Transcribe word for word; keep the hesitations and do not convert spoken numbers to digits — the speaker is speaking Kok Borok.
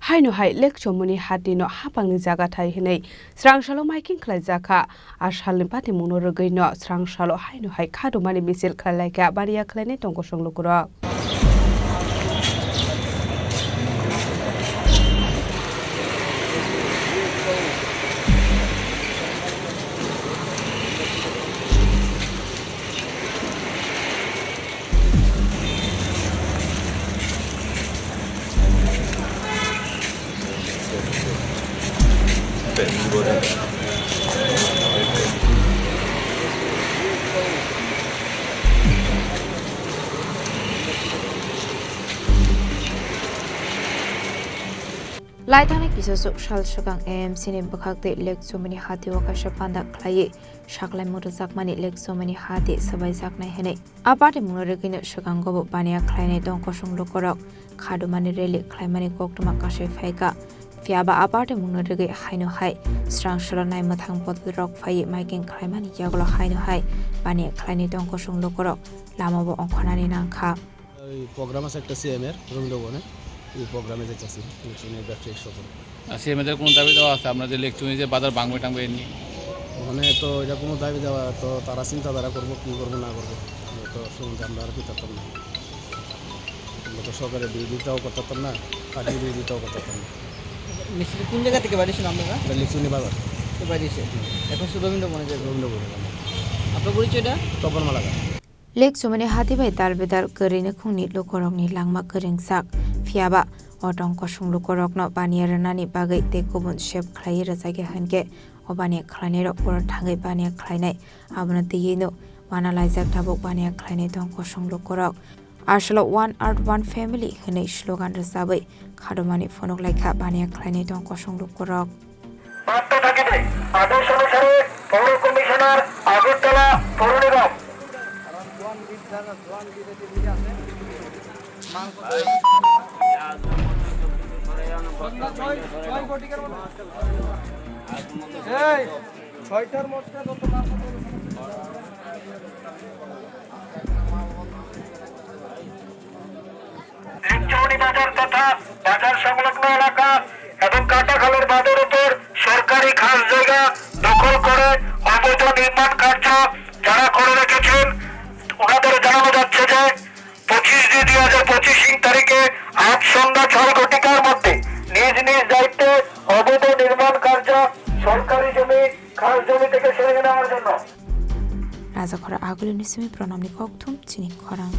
Haino hai Lake Chomoni hati no hapang ni jaga thai hinwi srang salo maiking khlai jakha. A sal ni patimung no rwgwi no srang salo haino hai khadumani misil khlai laikha baniya khlai nai tong kosong lukurok. Lai thangnai kisa sok sal swkang A M C ni bwkhak tei Lake Chomoni hati o kaisa panda khlaiwi saklaimung rwjakmani Lake Chomoni hati swbaijaknai hwnwi. A patimungno rwgwino swkango bo baniya khlainai tong kosong lukurok. Khadumani rally khlaimani koktwma kasui phaikha. Phiyaba a patimungno rwgwi haino hai srang salo naimwthang bodolrok phaiwi maiking khlaimani yagulo haino hai baniya khlainai tong kosong lukurok lamao ongkhornani nangkha. এই প্রোগ্রাম আছে একটা সিএম এর রবীন্দ্র ভবনে, এই প্রোগ্রামে যাইতেছি, ইলেকশনের ব্যবসায়িক সফর। আর সিএম এদের কোনো দাবি দাওয়া আছে? আমরা যে ইলেকশনে যে বাজার ভাঙবে টাঙবে এমনি? ওখানে তো এটা কোনো দাবি দাওয়া, তো তারা চিন্তাধারা করবো, কি করবো না করবো, তো সম্বন্ধে আমরা আর কি করতাম না। আমরা তো সরকারের বিরোধিতাও করতাম না, পার্টির বিরোধিতাও করতাম না। মিছিল কোন জায়গা থেকে বাড়িয়েছেন আপনারা? এটা লিচুনি বাজার। তো বাড়িয়েছে। এখন শুধু রবীন্দ্র ভবনে যাবেন? রবীন্দ্র ভবনে যাবো। আপনার পরিচয়টা? তপন Malakar. Lake Chomoni hati bai dal bedal kwrwi nukhungni lukurokni langma kwrwngjak. Phiyaba o tong kosong lukurokno baniya rwnani bagwi tei kubun sep khlaiwi rwjakya hwnkhe o baniya khlainairok borok thangwi baniya khlainai. Abono twiwi no uanalaijak tabuk baniya khlainai tong kosong lukurok. Aswlo One Earth One Family hwnwi slogan rwchabwi khadumani phunuk laikha baniya khlainai tong kosong lukurok. বার্তা থাকিবে। আদেশ অনুসারে পৌর কমিশনার, আগরতলা পৌর নিগম। এই ছয়টার মধ্যে যত মাল লিকচৌনি বাজার তথা বাজার সংলগ্ন এলাকা এবং কাটাখালের বাঁধের উপর সরকারি খাস জায়গা দখল করে অবৈধ নির্মাণ কার্য যারা করে রেখেছেন, ওনাদের জানানো যাচ্ছে যে পঁচিশ দুই দুই হাজার পঁচিশ ইং তারিখে আজ সন্ধ্যা ছয় ঘটিকার মধ্যে নিজ নিজ দায়িত্বে অবৈধ নির্মাণ কার্য সরকারি জমি, খাস জমি থেকে সরিয়ে নেওয়ার জন্য। Rajakhora Agulini simi Pranamni kokthum chini khorang.